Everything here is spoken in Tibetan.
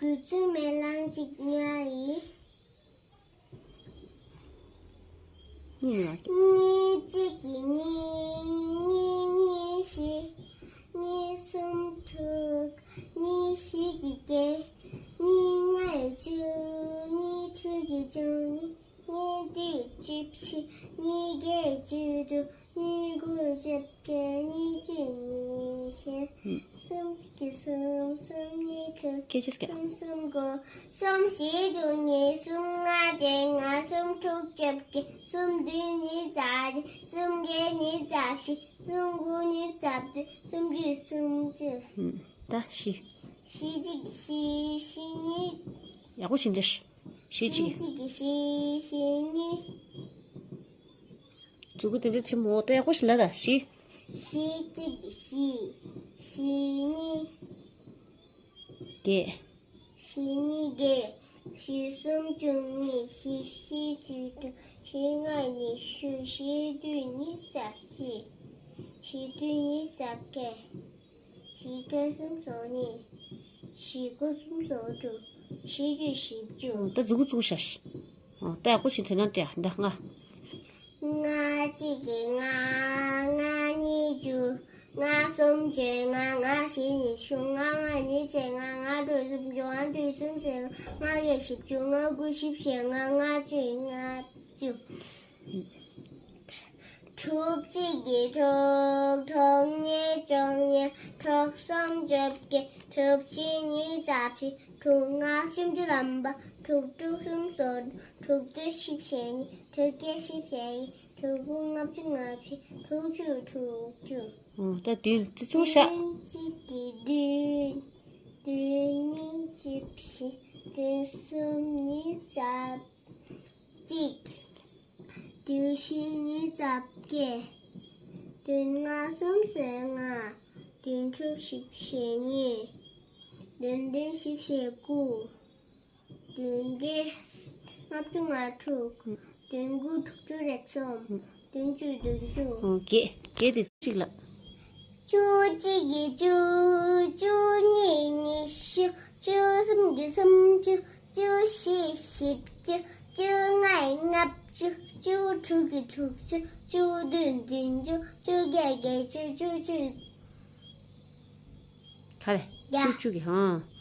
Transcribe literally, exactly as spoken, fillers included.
རྡུལ་ཚོན་མེ་ལོང་གཅིག་ཉ་ཡིན། གཉིས་ལ། གཉིས་གཅིག་གིས་གཉིས། གཉིས་གཉིས་བཞི། གཉིས་གསུམ་དྲུག་གཉིས་བཞི་གིས་བརྒྱད། གཉིས་ལྔ་ཡིས་བཅུ། གཉིས་དྲུག་གིས་བཅུ་གཉིས། གཉིས་བདུན་བཅུ་བཞི། གཉིས་བརྒྱད་བཅུ་དྲུག་གཉིས་དགུ་བཅོ་བརྒྱད། གཉིས་བཅུ་ཉི་ཤུ། ཨུམ། གསུམ་གཅིག་གིས་གསུམ། གསུམ་གཉིས་དྲུག་སྐད་ཆ་སྐད། གསུམ་གསུམ་དགུ། གསུམ་བཞི་བཅུ་གཉིས། གསུམ་ལྔ་བརྒྱད། གསུམ་དྲུག་བཅོ་བརྒྱད། གསུམ་བདུན་ཉི་ཤུ་རྩ་གཅིག་གསུམ་བརྒྱད་ཉི་ཤུ་རྩ་བཞི། གསུམ་དགུ་ཉི་ཤུ་རྩ་བདུན། གསུམ་བཅུ། གསུམ་བཅུ། ཨུམ། ད་བཞི། བཞི་གཅིག་གིས་བཞི། བཞི་གཉིས། ཡག་པོ་ཞིག་འདྲ། བཞི་བཞི་གཅིག་གིས་བཞི། བཞི་གཉིས། མཛུབ་གུ་དེ་འདྲ་ཆེན་མོ། ད་ཡག་པོ་ཞིག་ལབ་ད། བཞི། བཞི་གཅིག་གིས་བཞི། བཞི་གཉིས། བརྒྱད། བཞི་གཉིས་བརྒྱད། བཞི་གསུམ་བཅུ་གཉིས། བཞི་བཞི་བཅུ་དྲུག་བཞི་ལྔ་ཉི་ཤུ། བཞི་བདུན་ཉི་ཤུ་རྩ་བཞི། བཞི་བདུན་ཉི་ཤུ་རྩ་བརྒྱད། བཞི་བརྒྱད་གསུམ་སོ་གཉིས། བཞི་དགུ་གསུམ་སོ་དྲུག་བཞི་བཅུ་བཞི་བཅུ། ད་མཛུབ་གུ་བཙུགས་ཤག་ཨོ། ད་ཡག་པོ་ཞིག་དེ་ན་སྤྲད། ད་ལྔ། ལྔ་གཅིག་གིས་ལྔ། ལྔ་གཉིས་བཅུ། ལྔ་གསུམ་བཅོ་ལྔ། ལྔ་བཞི་ཉི་ཤུ། ལྔ་ལྔ་ཉི་ཤུ་རྩ་ལྔ། ལྔ་དྲུག་སུམ་ཅུ། ལྔ་བདུན་སུམ་ཅུ། ལྔ་བརྒྱད་བཞི་བཅུ། ལྔ་དགུ་བཞི་བཅོ་ལྔ། ལྔ་བཅུ་ལྔ་བཅུ། དྲུག་གཅིག་གིས་དྲུག་དྲུག་གཉིས་བཅོ་གཉིས། དྲུག་གསུམ་བཅོ་བརྒྱད། དྲུག་བཞི་ཉི་ཤུ་རྩ་བཞི། དྲུག་ལྔ་སུམ་ཅུ་ལམ་པ། དྲུག་དྲུག་སུམ་སོ། དྲུག་བདུན་བཞི་བཅུ་གཉིས། དྲུག་བརྒྱད་བཞི་བཅུ་གཉིས། དྲུག་དགུ་ལྔ་བཅུ་ང་བཞི། དྲུག་ཅུ་དྲུག་ཅུ། ཨོ། ད་བདུན་དེ་བཙུགས་ཤག་བདུན་གཅིག་གིས་བདུན། བདུན་གཉིས་བཅུ་བཞི། བདུན་གསུམ་ཉི་ཤུ་རྩ་གཅིག་བདུན་བཞི་ཉི་ཤུ་རྩ་བརྒྱད། བདུན་ལྔ་སུམ་སོ་ལྔ། བདུན་དྲུག་བཞི་བཅུ་གཉིས། བདུན་བདུན་བཞི་བཅུ་དགུ། བདུན་བརྒྱད་ལྔ་བཅུ་ང་དྲུག་བདུན་དགུ་དྲུག་ཅུ་རེ་གསུམ། བདུན་བཅུ་བདུན་ཅུ། ཨོ། བརྒྱད། བརྒྱད་དེ་གཅིག་ལ། བཅུ་གཅིག་གིས་བཅུ། བཅུ་གཉིས་ཉི་ཤུ། བཅུ་གསུམ་གྱིས་སུམ་ཅུ། བཅུ་བཞི་བཞི་བཅུ། བཅུ་ལྔ་ལྔ་བཅུ། བཅུ་དྲུག་གིས་དྲུག་ཅུ། བཅུ་བདུན་བདུན་ཅུ། བཅུ་བརྒྱད་བརྒྱད་ཅུ། བཅུ་བཅུ། ག་རེ། བརྒྱ། བཅུ་བཅུ་གིས་ཧང་།